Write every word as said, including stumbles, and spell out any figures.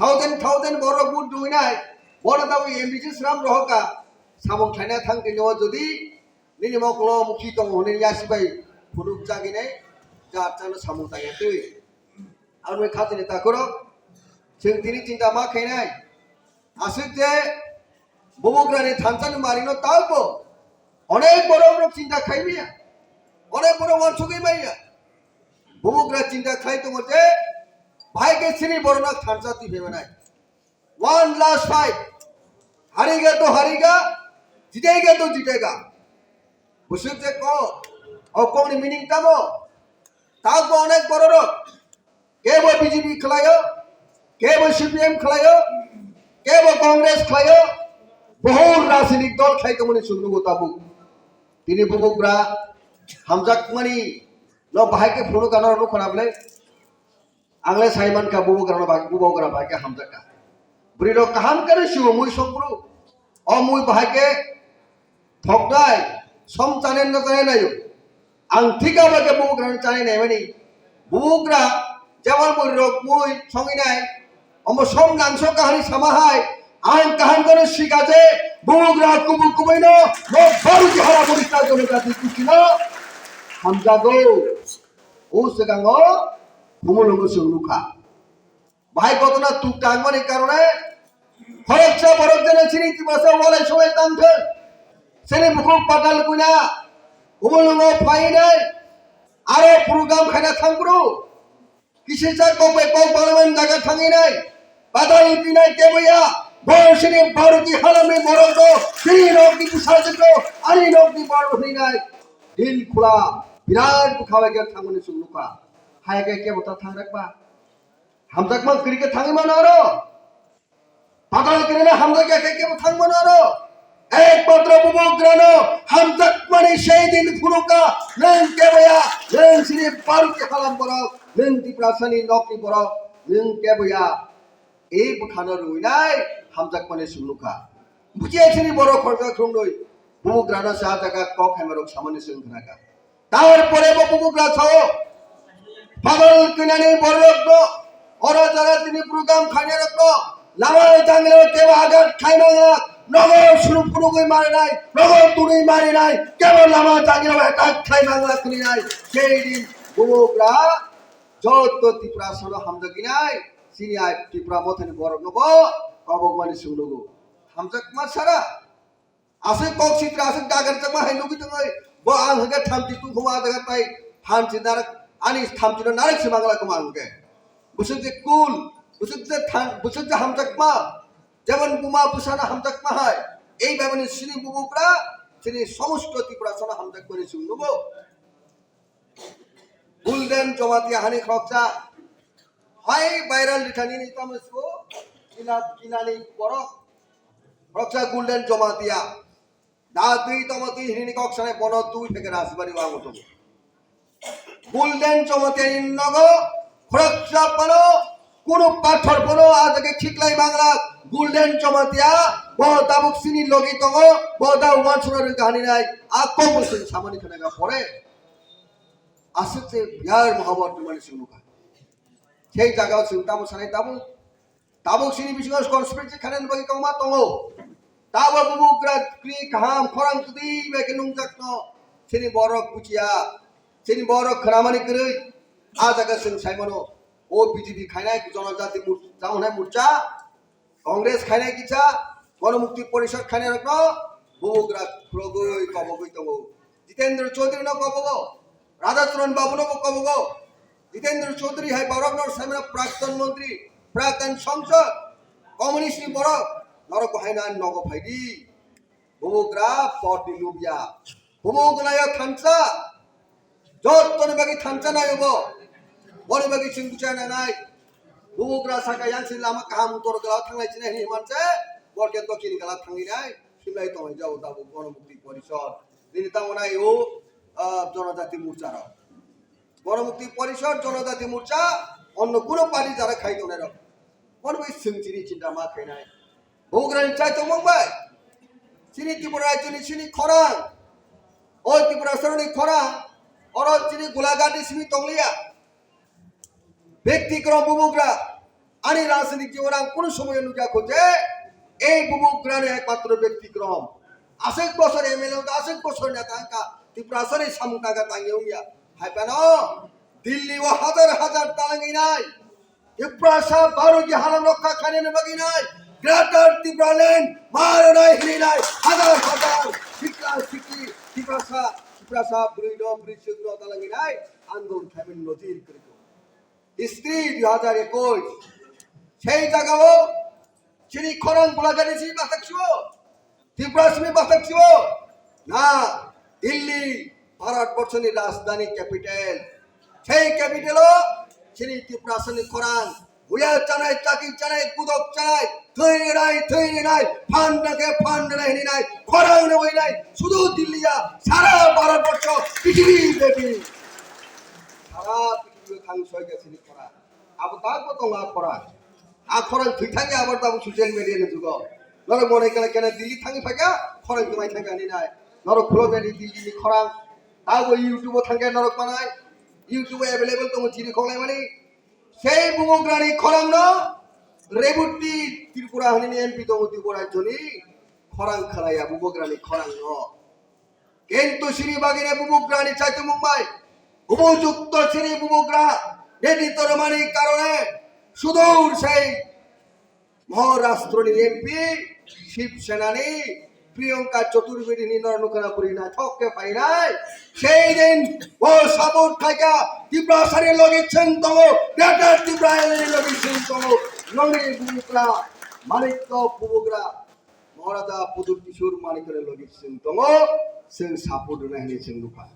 Thousand thousand borok vote rwinai, bono tabuk M B C sram rohoka, samung khlaina thang tini o jodi nini mokolo mukhi tongo hwnwi yasi bai phunuk jagini jar chano samung tangya twi. Ang bai khatini takhurok, chwng tini chinta ma khainai, aswk je bubugrani thansa ni mari no talbo onek borok rok chinta khai maya, onek borok wansugwi maya. Bubugra chinta khai tongo je, bahai khe sini borok no thansa twi phaimanai. One last fight. Hariga to hariga, jitega to jitega. Bwswk je kok, o kokni meaning tamo? Tabuk onek bororok, kebo B J P khlaio, kebo C P M khlaio, kebo Congress khlaio, bohut rajnitik dol khlai tongmani chwng nugo tabuk. Tini bubugra hamjakmani no bahai khe phunuk ano nukhona bwle. Ang le sai mankha bubugrano bai, bubugra bai khe hamjakha. Bwrwi rok kaham khe sio mui sokbru. O mui bahai khe thoknai, som chanai no chanai naio. Ang thik abo khe bubugrano chanai naimani. Bubugra jemon bwrwi rok mui songinai, omo som nangso kahari sama hai. Ang kaham khe sikha je bubugra kubui kubui no, no baru di hara bori ta jono jati kuchino hamjago. O swkango Khumulwngo chwng nukha. Bahai ghotona tuk tangmani karone khoroksa borok jene chini Tiprasa walai solai tangthwng. Chini bukhuk Patal Kanya Khumulwngo phainai aro program khaina thangphuru. Kisisa kok bai kok parliament jaga thanginai. Badal pinai keboya, bo sini Bharati halamni borok do, sini rok ni bwsajwk do, ani rok ni borok hinai. Dil khula, birat bwkha bai khe thangmani chwng nukha. Hai khe kebo ta thang rek ba. Hamjakma kwrwi khe thangwi mano aro. Badal kwrwino hamjakya khe kebo thangmano aro. Ekmatro bubugrano hamjakmani sei din phunukha, nwng keboya, nwng sini Bharati halam borok, nwng Tiprasani nokni borok, nwng keboya. E bwkhano rwinai hamjakmani chwng nukha. Bujiya sini borok khoroksa khoroknwi bubugrano sa jaga kok hamya rok samani chwng khnakha. Tarpore bo bubugra sao, Patal Kanyani bororokno, oro jara tini program khainarokno, lama jangrao kebo agat khaimangla, nogo suru phunugwi marinai, nogo tunwi marinai, kebo lama jangrao attack khaimangla kuninai, sei din bubugra joto Tiprasano hamjaknai, sini ai Tipra mothani borokno bo kobokmani chwng nugo. Hamjakma sara, aswk kok sitra, aswk dagar jakma hai nugwi tongwi. Bo ang hwnkhe thamchi tungkhuma ah jaga tai thamchi narak, ani thamchino narak se mangla kwma ang hwnkhe. Bwswk je cool, bwswk je than-, bwswk je hamjakma. Jemon buma bwsano hamjakma hai. Ei bebani sini bubugra, sini somosto Tiprasano hamjakmani chwng nugo. Golden Jamatia hani khoroksa. Hai viral rithani ni tamo siko kila, kila ni borok. Khoroksa Golden Jamatia. Da twi tamo twi hini ni kok sanai bono twi pheke Rajbari wango tongo. Golden Jamatia ni nogo khoroksa bono kuno pathor bono a jaga khiklai mangla. Golden Jamatia bo tabuk sini logi tongo, bo da wansura rwkha hani nai. A kok bo sini samani khana ga pore. Aswk se biyar mohabot rwmani chwng nukha. Sei jagao chwng tamo sanai tabuk, tabuk sini bisingo conspiracy khainani bagwi kwbangma tongo. Tabuk bubugra kri kaham khorang kwtwi bai khe nungjakno sini borok buchiya, sini borok khwnamani kwrwi. A jaga chwng saimano o B J P khainai jonojati mur-, jamonai morcha, Congress khainai kisa, Ganamukti Porishad khainai rokno bubugra khulogwi kobogwi tongo. Jitendra Chaudhary no kobogo, Radhacharan Babu no bo kobogo. Jitendra Chaudhary hai borok no saimano praktan montri, praktan sangsad, communist ni borok, norok bo haino ani nogo phaidi. Bubugra pot ni lubya. Bubugra yo thansa. Jottoni bagwi thansa nayo bo. Boni bagwi chwng buchai nanai. Bubugra saka yang si lama kaham utor gala thanglai chinai hini manse. Borke dokini gala thangwi nai. Simlai tonglai jabo tabuk Ganamukti Porishad. Nini tamo nai o, ah, Jonojati Morcha rok. Ganamukti Porishad, Jonojati Morcha, onno kuno party jara khai tongnai rok. Bono bai chwng chini chinta ma khainai. Bubugrani chai tongmung bai. Chini Tripura rajyoni chini khorang. O Tripura saroni khorang. Oro chini Golaghat ni simi tongliya. Bekti krom bubugra. Ani rajnitik jibon ang kunu somoyo nukya kho je ei bubugrani ekmatro byaktikrom. Aswk bosor M L A wngkha, aswk bosor neta wngkha, Tiprasani samung tangkha tangya wngya. Hai phano Delhi o hajar hajar talangwi nai. Tiprasa Bharatni halam rokha khainani bagwi nai. Greater Tipraland maranai hinwi nai. Hajar hajar sikla sikli Tiprasa, Tiprasa bwrwi no bwrwi chwk no talangwi nai. Andolon khaimani nojir kwrwi. History dui hajar ekush. Sei jagao chini khorang bulagani si bathak sibo. Tripura simi bathak sibo. Na, Delhi, Bharat borshoni rajdhani capital. Sei capital o chini Tripura sani khorang. Buya chanai, chaki chanai, budok chanai, thwi rinai, thwi rinai, phan dake phan rinai hinwi nai, khorang no bai nai, sudu Delhi ya, sara Bharat borsho, prithibi bepi. Sara prithibi thang soi ga sini khorang. Abo tak bo tongo a khorang. A khorang thwi thangya abo tabuk social media ni jugo. Norok monai kana kana Delhi thangi phaikha, khorang thwi mai thangya hinwi nai. Norok khulo nai Delhi ni khorang. Abo YouTube o thangya norok manai. YouTube o available tongo chini khonglai mani. Sei bubugrani khorangno Reboti Tripura hinwi M P tongo Tripura rajyoni khorang khlaiya bubugrani khorangno. Kintu sini bagwino bubugrani chaitumung bai, upojukto sini bubugra neti tormani karone sudur sei Maharashtra ni M P Shiv Sena ni Priyanka Chaturvedi ni nor nukana bwrwi naithok khe phainai. Sei din bo support khaikha Tiprasa ni logi chwng tongo, Greater Tipraland ni logi chwng tongo. Nongni bubugra, Manikya bubugra, Maharaja Pradyut Kishore Manikya ni logi chwng tongo, chwng support rwnai hinwi chwng nukha.